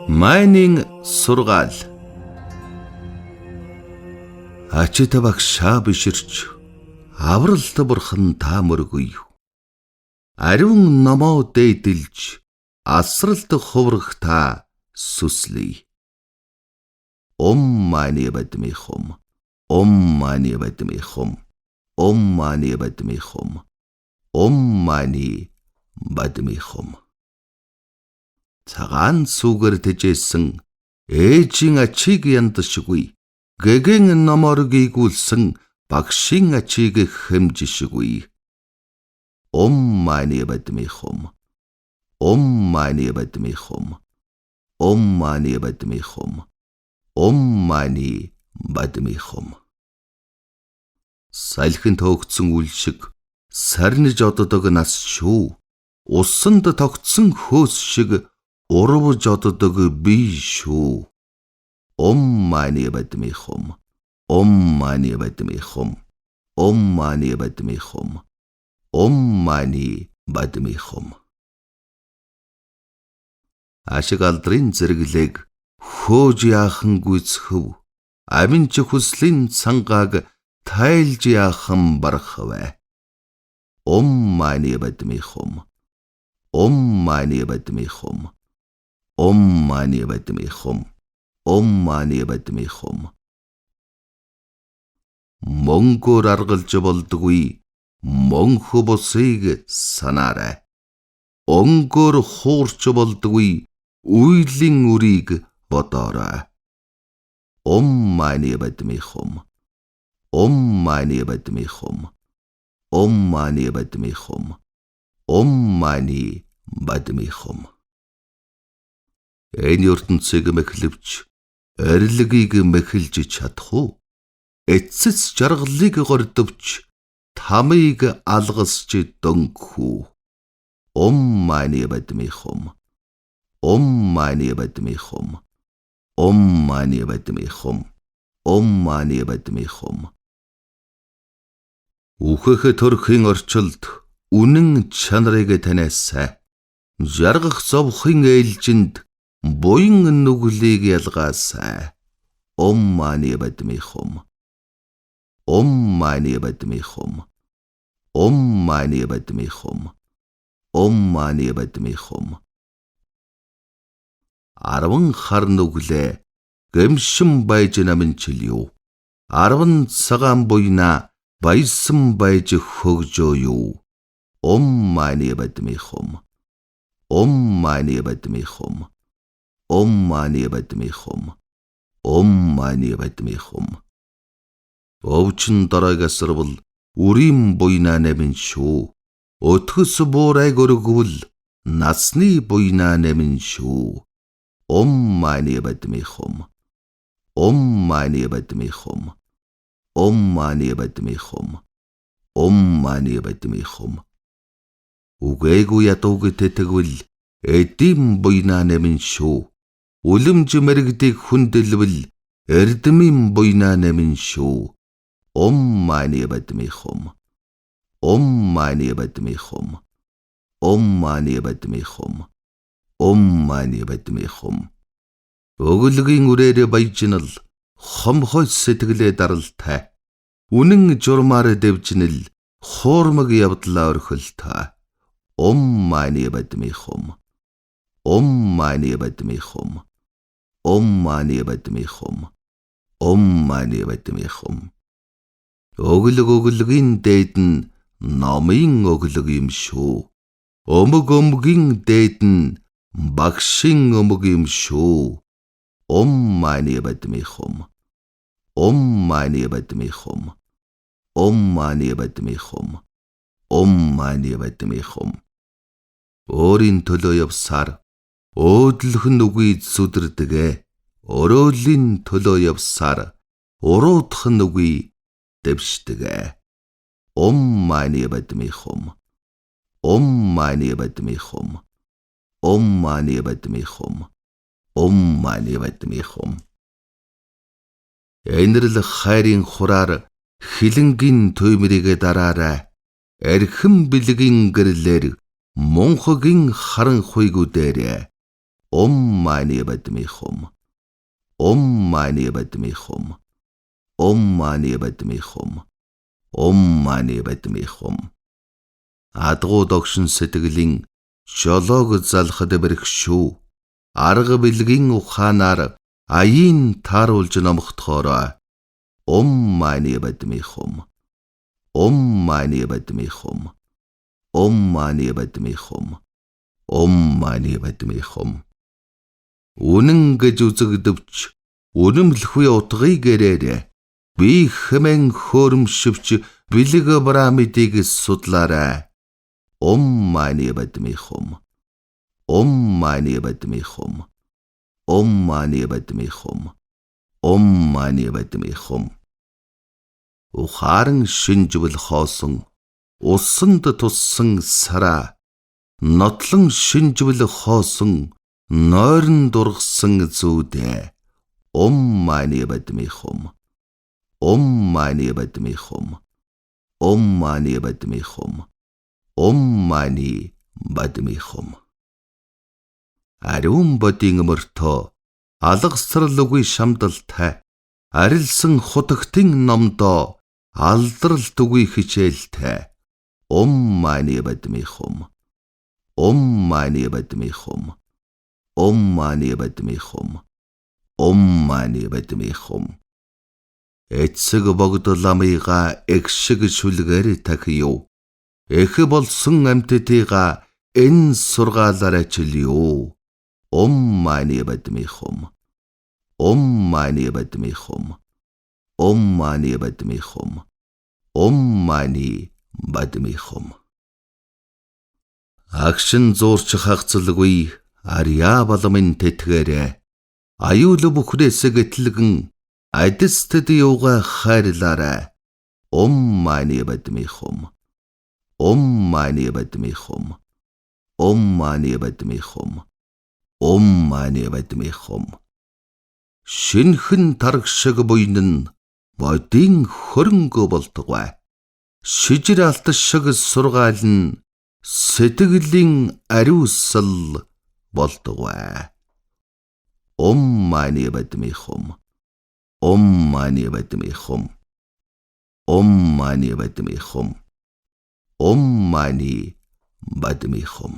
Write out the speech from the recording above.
Майнын сургаал. Ачита багшаа биширч авралт бурхан та мөргөе. Ариун номоо дээдэлж асралт хуврах та сүслэе. Ом мани бадми хум. Ом мани бадми хум. Ом мани бадми хум. Ом мани бадми хум. Цагаан сүгэр тэжээсэн ээжийн ачийг яндашгүй, гэгэн номоор гийгүүлсэн багшийн ачийг хэмжишгүй. Ом мани бадми хум. Ом мани бадми хум. Ом мани бадми хум. Ом мани бадми хум. Салхин тоогцсон үл шиг сарниж оддог нас шүү. Усанд тогтсон хөөс шиг урвж оддог бие шүү. Ом мани бадми хум. Ом мани бадми хум. Ом мани бадми хум. Ом мани бадми хум. Ашиг алдрын зэрэглээг хөөж яахан гүйцхэв. Амин ч хүслийн цангааг тайлж яахан бархвэ. Ом мани бадми хум. Ом мани бадми хум. Ом мани бадми хум. Ом мани бадми хум. Мөнгөөр аргалж болдгүй мөнхө бусыг санаарай. Өнгөөр хуурч болдгүй үйлийн үрийг бодоорой. Ом мани бадми хум. Ом мани бадми хум. Ом мани бадми хум. Ом мани бадми хум. Энэ ертөнцийг мэхлэвч орилгийг мэхэлж чадах уу? Эцэс жаргалыг гордовч тамыг алгасч дөнгөх үү? Ом мани бадми хум. Ом мани бадми хум. Ом мани бадми хум. Ом мани бадми хум. Үхэх төрхийн орчилд үнэн чанарыг таниасай. Жаргах зовхын ээлжинд буян нүглийг ялгаасай. Ом мани бадми хум. Ом мани бадми хум. Ом мани бадми хум. Ом мани бадми хум. 10 хар нүглээ гэмшин байж намынчил юу? 10 цагаан буйна баясан байж хөгжөө юу? Ом мани бадми хум. Ом мани бадми хум. Ом мани бадми хум. Ом мани бадми хум. Өвчин доройг асарвал үрийн буйнаа нэмэн шүү. Өтгөс буурайг өргөвөл насны буйнаа нэмэн шүү. Ом мани бадми хум. Ом мани бадми хум. Ом мани бадми хум. Ом мани бадми хум. Үгээгүй ядууг тэтгвэл эдийн буйнаа нэмэн шүү. Үлэмж мэрэгдийг хүндэлвэл эрдмийн буйнаа нэмэн шүү. Ом мани бадми хум. Ом мани бадми хум. Ом мани бадми хум. Ом мани бадми хум. Өгөлгийн үрээр баяжнал хомхой сэтгэлээ даралтай. Үнэн журмаар дэвжнэл хуурмаг явдлаа орхилтой. Ом мани бадми хум. Ом мани бадми хум. Ом мани бадми хум. Ом мани бадми хум. Өглөг өглөгийн дээд нь номын өглөг юм шүү. Өмг өмгийн дээд нь багшийн өмг юм шүү. Ом мани бадми хум. Ом мани бадми хум. Ом мани бадми хум. Ом мани бадми хум. Өөрийн төлөө явсаар өөдлөх нь үгүй зүдэрдэг. Өрөөлийн төлөө явсаар уруудах нь үгүй дэвшдэг. Ом мани бадми хум. Ом мани бадми хум. Ом мани бадми хум. Ом мани бадми хум. Энэрл хайрын хураар хилэнгийн туймрыг дараарай. Эрхэм бэлгийн гэрлэр Мунхагийн харанхуйг үдээрэй. Ом мани бадми хум. Ом мани бадми хум. Ом мани бадми хум. Ом мани бадми хум. Адгуу догшин сэтгэлийн жолоог залхад бэрх шүү. Арга бэлгийн ухаанаар аяын тааруулж номхотхоорой. Ом мани бадми хум. Ом мани бадми хум. Ом мани бадми хум. Ом мани бадми хум. Үнэн гэж үзэгдэвч үнэмлэхүй утгыг гэрээрэй. Би хэмээн хөөрөмшөвч бэлэг брамидыг судлаарай. Ом мани бадми хум. Ом мани бадми хум. Ом мани бадми хум. Ом мани бадми хум. Ухаан шинжвэл хоосон, усанд туссан сараа, нотлон шинжвэл хоосон, нойрон дургсан зүүдээ. Ом мани бадми хум. Ом мани бадми хум. Ом мани бадми хум. Ом мани бадми хум. Ариун бодийн мөртөө алгасрал үгүй шамдалтай, арилсан хутагтын номдоо алдралт үгүй хичээлтэй. Ом мани бадми хум. Ом мани бадми хум. Ом мани бадми хум. Ом мани бадми хум. Эцэг богд ламыга эг шиг шүлгээр тахив. Эх болсон амьтдыгаа энэ сургаалаар ачлив. Ом мани бадми хум. Ом мани бадми хум. Ом мани бадми хум. Ом мани бадми хум. Агшин зуурч хагцалгүй арьяа баламын тэтгээрэй. Аюул бүхнээс гэтлэгэн адистэд юугаа хайрлаарай. Ом мани бадми хум. Ом мани бадми хум. Ом мани бадми хум. Ом мани бадми хум. Шинхэн тараг шиг буйн нь бодийн хөрөнгө болтугай. Шижир алт шиг сургаал нь сэтгэлийн ариусал болтугай. Ом мани бадми хум. Ом мани бадми хум. Ом мани бадми хум. Ом мани бадми хум.